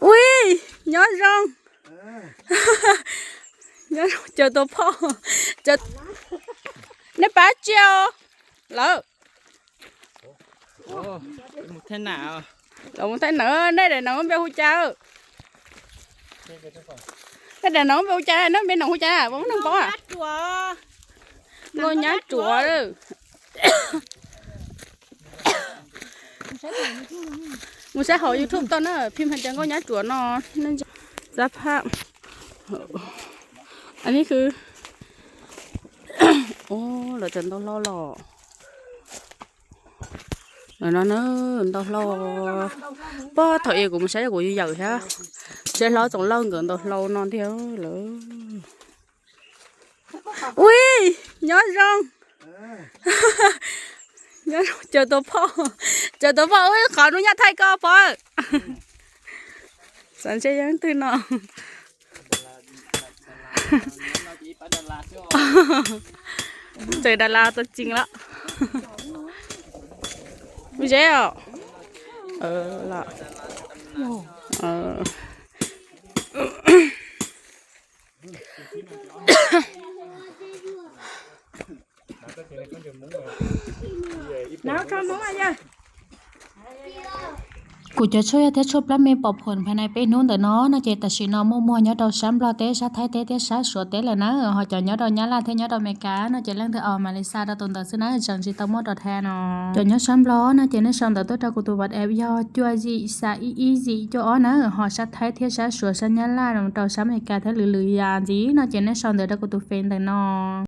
Ui, nyob zoo. Nyob zoo, caw tus phauj. Nej pab tsiaj lawm. Los mus thaij nam, nej daim nam npe hu cas? Nej daim nam npe hu cas, nej npe nam hu cas, neeg paub? Nkauj Nyab Ruam. Mus saib hauv YouTube tau na, phim hais tias Nkauj Nyab Ruam no. Xab phaj. Anij, lawv cov ntau hlau los. Lawv no na, ntau hlau. Pog thaum ub kuv mus saib kuv yawm thiab, saib hlob Txoov Lauj nkawd ntau hlau no thiab lawm. Ui, nyob zoo. Nyob zoo, caw tus phauj. Caw tus phauj, ub, qhov hnub nyob thaij koj pog. Xav ntshe yog leej twg no. Txawm Dalas tau tsees lawm. Zeb os. Kuv cov tshuaj yog thiab tshuaj plab me pom phom phais nais peb hnub ntawm no no ces tam sim no muaj muag nyob rau sab Nplog teb, sab Thaib teb thiab sab Suav teb lawm na. Ho cov nyob rau Nyab Laj thiab nyob rau Amelikas no ces leej twg aus Malaysia rau tus ntawd xwb na, tseem tsis tau muaj rau Thaib no. Cov nyob sab Nplog no ces nej sau ntawv tuaj rau kuv tus WhatsApp yog cuaj yim xya ib ib yim cuaj ob na. Ho sab Thaib thiab sab Suav, sab Nyab Laj, rau sab Amelikas thiab lwm lwm yam ntxiv no ces nej sau ntawv rau kuv tus Face ntawm no.